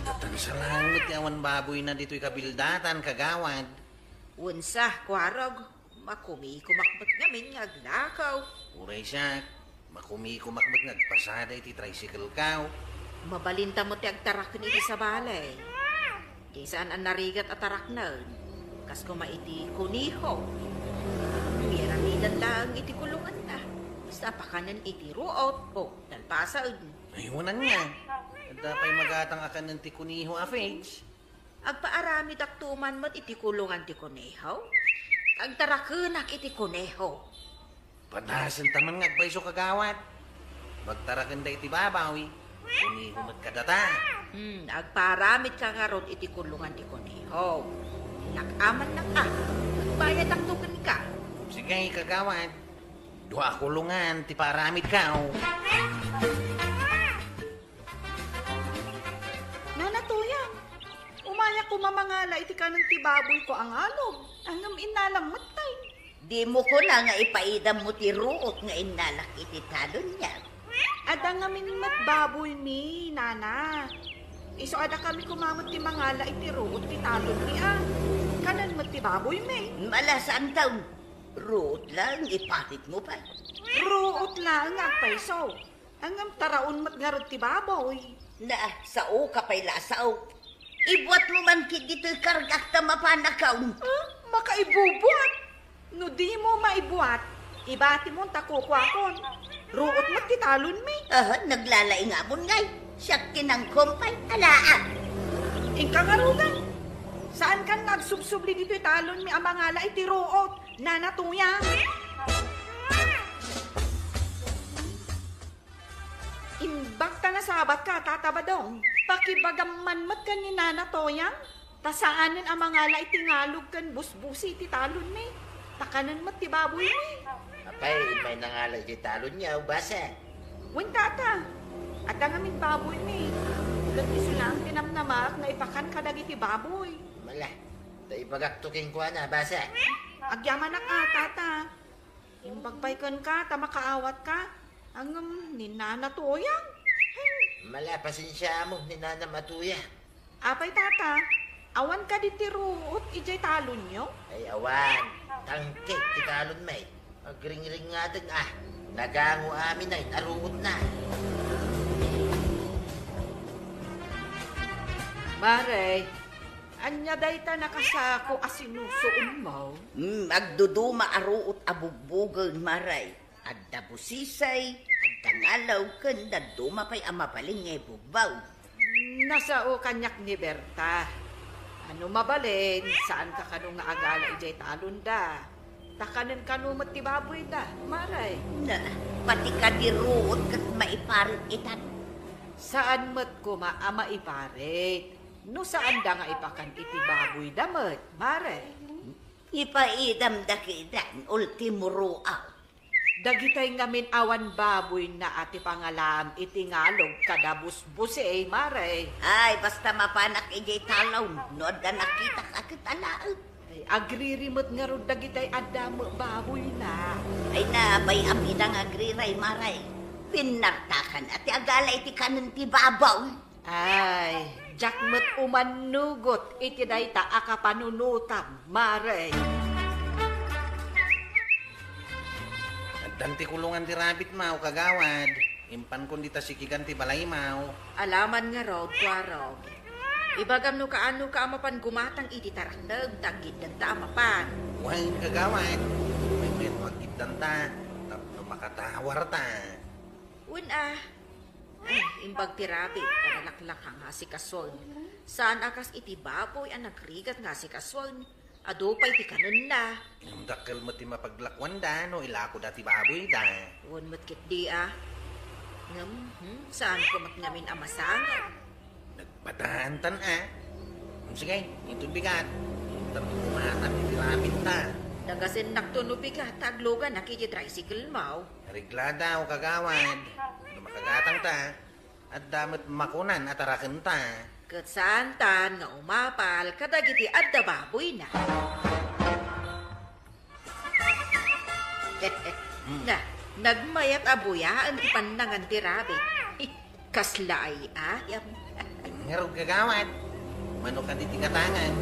Tatansa laeng met ti awan baboyna ditoy kabildatan, kagawad. Wen sa, Kuarog, makumikumak met ngamin nga aglakaw. Uray siak, makumikumak met nga agpasada iti tricycle-kaw. Mabalinta met ti agtaraken iti sabali. Di saan a narigat a taraknen. Kas koma iti kuneho. Piramiden laeng iti kulonganna. Basta pakanen iti ruot o nalpasen. Ay, wen ania. Adda pay magatang a kanen ti kuneho a feeds. Agpaaramidakto man met iti kulongan ti kuneho. Agtarakenak iti kuneho. Padasenta man nga agpayso, kagawad. Agtarakenda iti baboy, kuneho met kadata. Hmm, agpaaramidka ngarud iti kulongan ti kuneho. Nakamannak a, agbayadakto kenka. Sige, kagawad. Dua a kulongan ti paaramidko. Nana Toyang, umayak koma mangala iti kanen ti baboyko a ngalog, ngem innalam metten. Dimo kuna nga ipaidammo ti ruot nga innalak iti talonniam? Adda ngamin met baboymi, Nana. Isu a dakami koma met ti mangala iti ruot ti talonmi a. Kanen met ti baboymi. Mala, saanto. Ruot laeng, iparitmo pay. Ruot laeng nga agpayso. Ngem taraon met ngarud ti baboy. Na, saoka pay la a saok. Ibuatmo man ketdi ditoy kargak ta mapanakon. Ah, makaibubuat? No dimo maibuat, ibatimon ta kukuakon. Ruot met ti talonmi. Aha, naglalaingamon ngay. Siak ti nangkumpay, alaak. Inka ngaruden. Saankan nga agsubsubli ditoy talonmi a mangala iti ruot, Nana Toyang. Imbag ta nasabatka, Tata Badong. Pakibagam man met ken ni Nana Toyang, ta saanen a mangala iti ngalog ken busbusi iti talonmi. Ta kanen met ti baboymi. Apay, immay nangala iti talonyo, basa. Wen, Tata. Adda ngamin baboymi. Ket isu laeng ti namnamak nga ipakan kadagiti baboy. Mala, ta ibagakto kenkuana, basa. Agyamanak a, tata. Imbag pay kenka ta makaawatka. Ngem ni nana tuyang. Mala, pasensiamo ni nanam a tuyang. Apay, tata, awan kadi ti ruot idiay talonyo? Ay, awan. Tangkeg ti talonmi. Agringringaten a. Nagango amin a ruotna. Mare, ania dayta nakasako a sinusuonmo? Hmm, agduduma a ruot a bugbugen, Mare. Adda busisay, adda ngalaw, ken dadduma pay a mabalin nga ibugbaw. Nasao kaniak ni Berta. No mabalin, saanka kano nga agala idiay talonda. Ta kanen kano met ti baboyda, Mare. Na, pati kadi ruot ket maiparit itan. Saan met koma a maiparit. No saanda nga ipakan iti baboyda met, Mare. Ipaidam dakidan, ultimo ruot. Dagitay ngamin awan baboyna a ti pangalaam iti ngalog kada busbusi, Mare. Ay, basta mapanak idiay talon, no adda nakitak a ket alaen. Ay, agriri met ngarud dagitay adda met baboyna. Ay, nabay-am ida nga agriray, Mare. Pinnartakan a ti agala iti kanen ti baboy. Ay, diak met umannugot iti dayta a kapanunotam, Mare. Addan ti kulongan ti rabbit, maw, kagawad. Impankon dita sikigan ti balay, maw. Alaman ngarud, Kuarog. Ibagam no kaanoka a mapan gumatang iti tarakneg, ta aggiddanta a mapan. Wen, kagawad. Mayat no aggiddanta, tapno makatawarta. Wen a. Ay, imbag ti rabbit, ta nalaklaka nga asikasuon. Saan a kas iti baboy a nagrigat nga asikasuon. Adu pay ti kanenna. Ngem dakkel met ti mapaglakuanda no ilakoda ti baboyda. Wen met ketdi a. Ngem, hmm, saanko met ngamin a masango. Nagpataantan a. Hmm, sige, inton bigat. Inter kumatam iti rabbit ta. Dagasennakto no bigat, ta agluganak iti tricycle, maw. Reglada o kagawad. No makagatangta, adda met makunan a tarakenta. Ket saantan nga umapal kadagiti adda baboyna. Hmm. Na, nagmayat a buyaen ti pannangan ti rabbit. Kasla ay ayam. Ngarud, kagawad, mano kadi ti gatangan?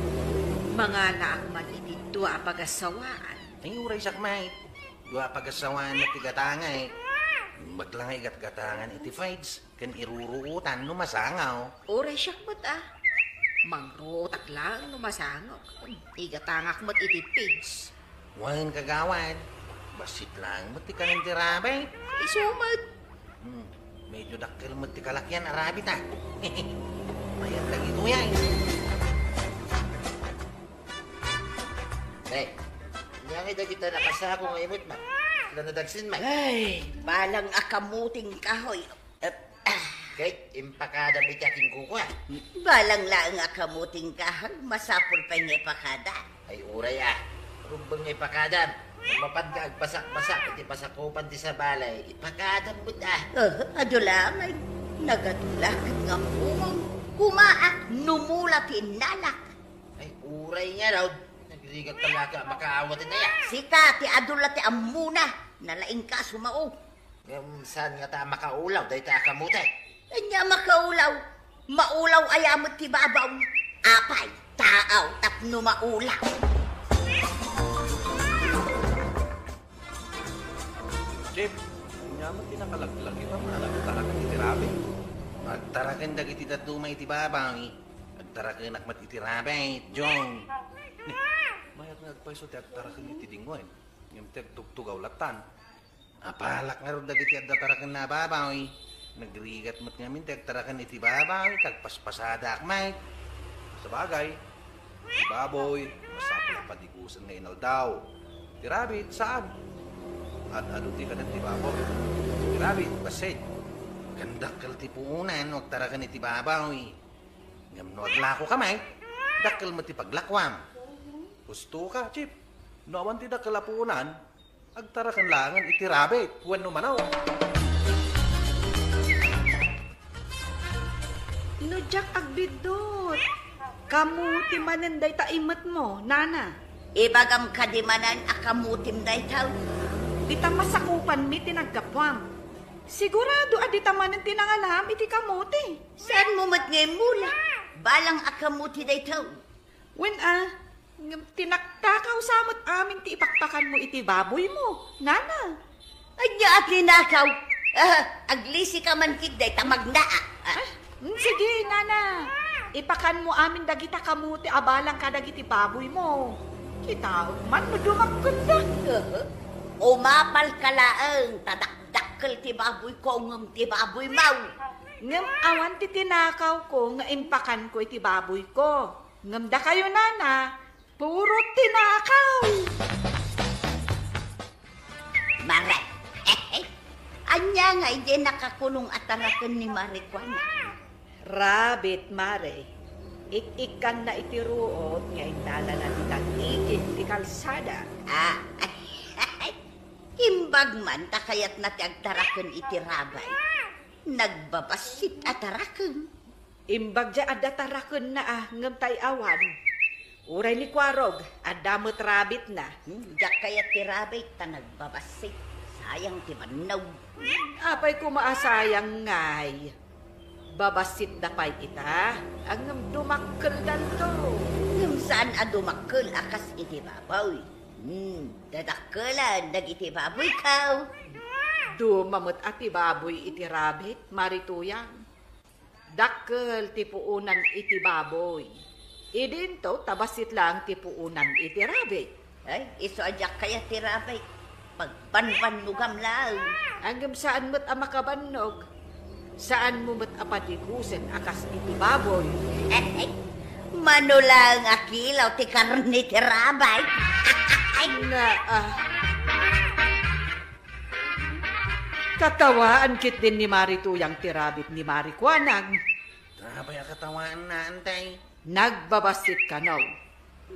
Mangalaak man iti dua a pagassawaan. Ay, uray sakmay. Dua a pagassawaan met ti gatangay. Imbag la nga igatgatangan iti feeds ken iruruotan no masangaw. Uray siak met a. Mangruotak laeng no masangaw. Igatangak met iti feeds. Wen, kagawad. Bassit laeng met ti kanen ti rabbit. Isu met. Hmm. Medyo dakkel met ti kalakian a rabbit, a. Mayat dagitoy, a. Hey, ania ngay dagita nakasako nga imut, ma? Sila nadagsen, ma? Ay, balang a kamuting kahoy. Eh, ah. Kay, impakadam iti aking kuko, a. Balang laeng a kamuting kahoy, masapul pay nga ipakada. Ay, uray, a. Rumbeng nga ipakadam. Mapan nga agbasak-basak iti pasakupan ti sabali, ipakadam met, a. Ah, adu la, may nagadula ket nga pumong. Kumaak, numula ti innalak. Ay, uray nga daw, nagrigat talaga, makaawat na ya. Sika, ti adu la ti ammona, nalaingka a sumao. Ngem saan ngata a makaulaw dayta a kamote? Ania makaulaw? Maulaw aya met ti babaw? Apay, taaw tapno maulaw. Chief, ania met ti nakalaglag ita, managtaraken iti rabbit? Agtaraken dagiti dadduma iti babaw, eh. Agtarakenak met iti rabbit, Jong. Mayat nga agpayso ti agtaraken iti dingwen, ngem ti agtugtugaw lattan. Apalak ngarud dagiti adda tarakenna a babaw, eh. Nagrigat met ngamin ti agtaraken iti babaw, eh, ta agpaspasadak met. Sabagay, ti baboy, masapul a padigusen nga inaldaw. Ti rabbit, saan. Ad-adu ti kanen ti baboy. Ti rabbit, bassit. Ken dakkel ti puonan no agtaraken iti babaw, eh. Ngem no aglakoka met, dakkel met ti paglakuam. Husto ka, Chief. No awan ti dakkel a puonan, agtaraken laengen iti rabbit wenno manok. No diak agbiddut, kamuti manen dayta imetmo, nana. Ibagam kadi manen a kamutim dayta. Dita masakupanmi ti naggapuam. Sigurado a dita manen ti nangalaam iti kamuti. Saanmo met nga immula? Balang a kamuti dayta. Wen a, ngem tinaktakaw sa met amin ti ipakpakanmo iti baboymo, nana. Ania a tinakaw? Ah, aglisi ka man ket dayta magnaa. Ah. Ah, mm, sige, nana. Ipakanmo amin dagita kamuti a balang kadagiti baboymo. Kitaem man no dumakkelda. Aha. Umapal ka laeng, ta dakdakkel ti baboyko ngem ti baboymo. Ngem awan ti tinakawko nga impakanko iti baboyko. Ngem dakayo, nana, puro tinakaw. Mare, ania nga idi nakakulong a taraken ni Mari Kuana? Rabbit, mare. Ik-ikkanna iti ruot nga innalana ti tag-igid ti kalsada. Ah, imbag man ta kayatna ti agtaraken iti rabbit. Nagbabassit a taraken. Imbag diay adda tarakenna a ngem tay awan. Uray ni Kuarog, adda met rabbitna. Hmm, diak kayat ti rabbit ta nagbabassit. Sayang ti bannog. Apay koma a sayang ngay? Babassitda pay ita, ngem dumakkeldanto. Ngem saan a dumakkel a kas iti baboy. Hmm, dadakkelen dagiti baboyko. Duma met a ti baboy iti rabbit, Mari Tuyang. Dakkel ti puonan iti baboy. Idinto ta bassit laeng ti puonan iti rabbit. Ay, isu a diak kayat ti rabbit. Pagbanbannogam laeng. Ngem saan met a makabannog. Saanmo met a padigosen a kas iti baboy. Mano laeng a kilaw ti karne ti rabbit. Ay, na, ah. Katawaan ketdin ni Mari Tuyang ti rabbit ni Mari Kuanang. Apay a katawaanna, antay? Nagbabassit kano.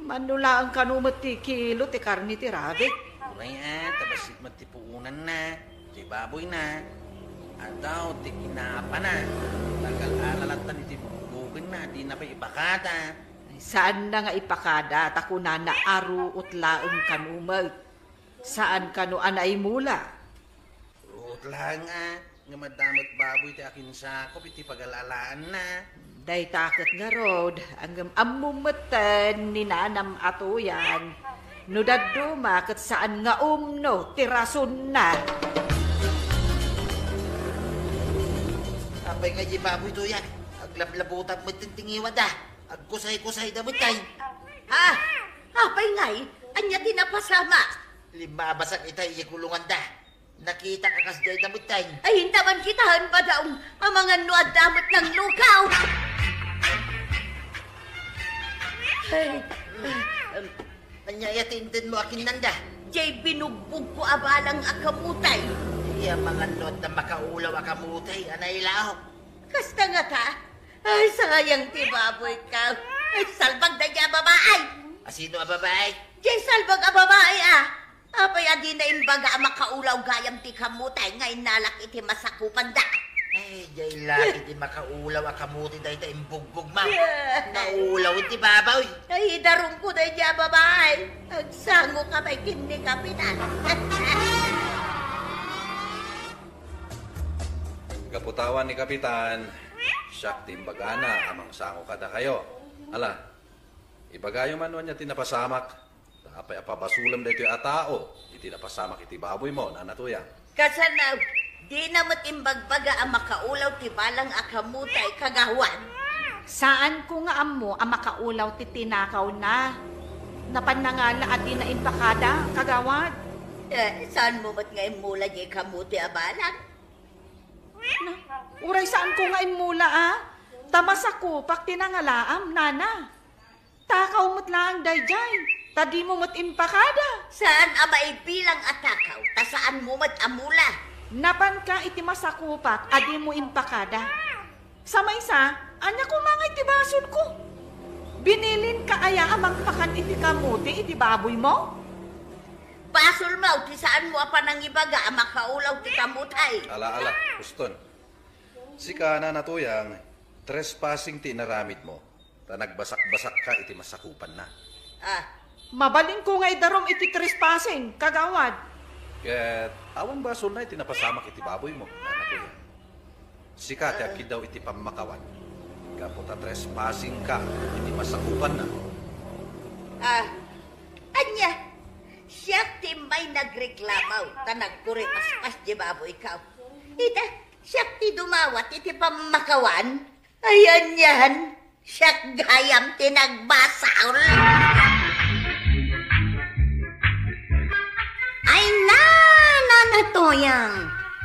Mano laeng kano met ti kilo ti karne ti rabbit. Uray a, ta bassit met ti puonanna, ti baboyna. Adaw ti kinapana. Tagal-ala lattan iti bugbogenna, dina pay ipakada. Saanna nga ipakada, ta kunana a ruot laeng kano met. Saan kano a naimula? Ruot laeng a, ngem adda met baboy ti akinsakop iti pagal-alaanna. Dayta ket ngarud, ngem ammom metten ni nanam a Tuyang, no dadduma ket saan nga umno ti rasonna. Apay nga di baboy, Tuyang? Aglablabutan metten ti ngiwada. Agkusay-kusayda metten. Ha? Apay ngay? Ania ti napasamak? Limmabasan ita idiay kulonganda. Nakitak a kasdiay da metten. Ay, inta man kitaen, badaong, amangan no adda met nanglukaw. Ay, ania aya ti inted mo a kinnanda? Diay binugbogko a balang a kamutay. Ay, amangan no adda makaulaw a kamutay a nailaok. Kasta ngata? Ay, sayang ti baboyko. Ay, salbag daydiay a babai. A sino a babai? Diay salbag a babai, a. Apay a dina imbaga a makaulaw gayam ti kamutay nga innalak iti masakupanda? Ay, diay laki ti makaulaw a kamuti dayta imbugbog, ma'am. Naulaw iti baboy. Ay, idarumko daydiay a babai. Agsangoka pay ken ni Kapitan. Gapu ta awan ni Kapitan, siak ti imbagana a mangsango kadakayo. Ala, ibagayo man no ania ti napasamak. Ta apay a pabasolem daytoy a tao iti napasamak iti baboymo, Nana Tuyang? Kasano, dina met imbagbaga a makaulaw ti balang a kamutay, Kagawad? Saanko nga ammo a makaulaw ti tinakawna. Napan nangala a dina impakada, Kagawad. Eh, saanmo met nga immula diay kamuti a balang? Na, uray saanko nga immula, a? Ta masakupak ti nangalaam, nana. Takaw met laeng daydiay, ta dimo met impakada. Saan a maibilang a takaw, ta saanmo met a mula. Napanka iti masakupak a dimo impakada. Sa maysa, ania koma nga iti basolko? Binilinka aya a mangpakan iti kamuti iti baboymo? Basolmo ti saanmo a panangibaga a makaulaw ti kamutay. Ala, ala, Uston. Sika, Nana Tuyang, Trespassing ti inaramidmo, ta nagbasakbasakka iti masakupanna. Ah. Mabalinko nga idarum iti trespassing, kagawad. Ket awan basolna iti napasamak iti baboymo, Nana Kuya. Sika ti agkiddaw iti pammakawan, gapu ta trespassingka iti masakupanna. Ah, ania? Siak ti immay nagreklamo ta nagkuripaspas ti baboyko. Ita, siak ti dumawat iti pammakawan. Ay, anian, siak gayam ti nagbasol. Ay, na, Nana Toyang,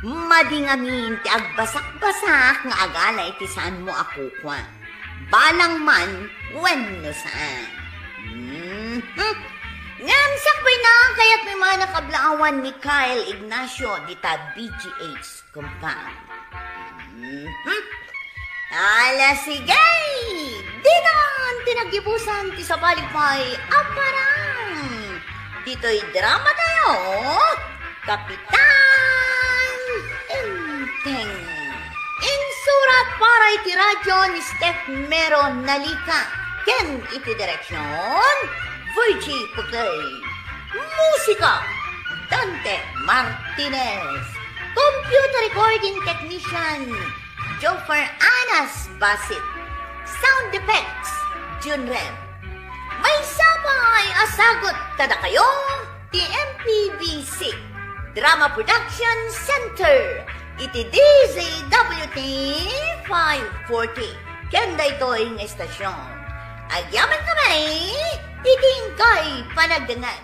madi ngamin ti agbasakbasak nga agala iti saanmo a kukua. Balang man wenno saan. Mhm. Ngem sakbay na, kayatmi man a kablaawan ni Kyle Ignacio dita B G H compound. Mhm. Ala, sige! Ditan ti naggibusan ti sabali pay a parang. Ditoy drama tayo, Kapitan Enteng. Insurat para iti radyo ni Steph Mero Nalica ken iti direksyon, Virgie Putley. Musika, Dante Martinez. Computer recording technician, Joffer Anas Basit. Sound effects, Jun Rem. Maysa pay a sagut kadakayo ti M P B C Drama Production Center iti D Z W T five forty. Ken daytoy nga istasyon, agyaman kami iti inkay panagdengngeg.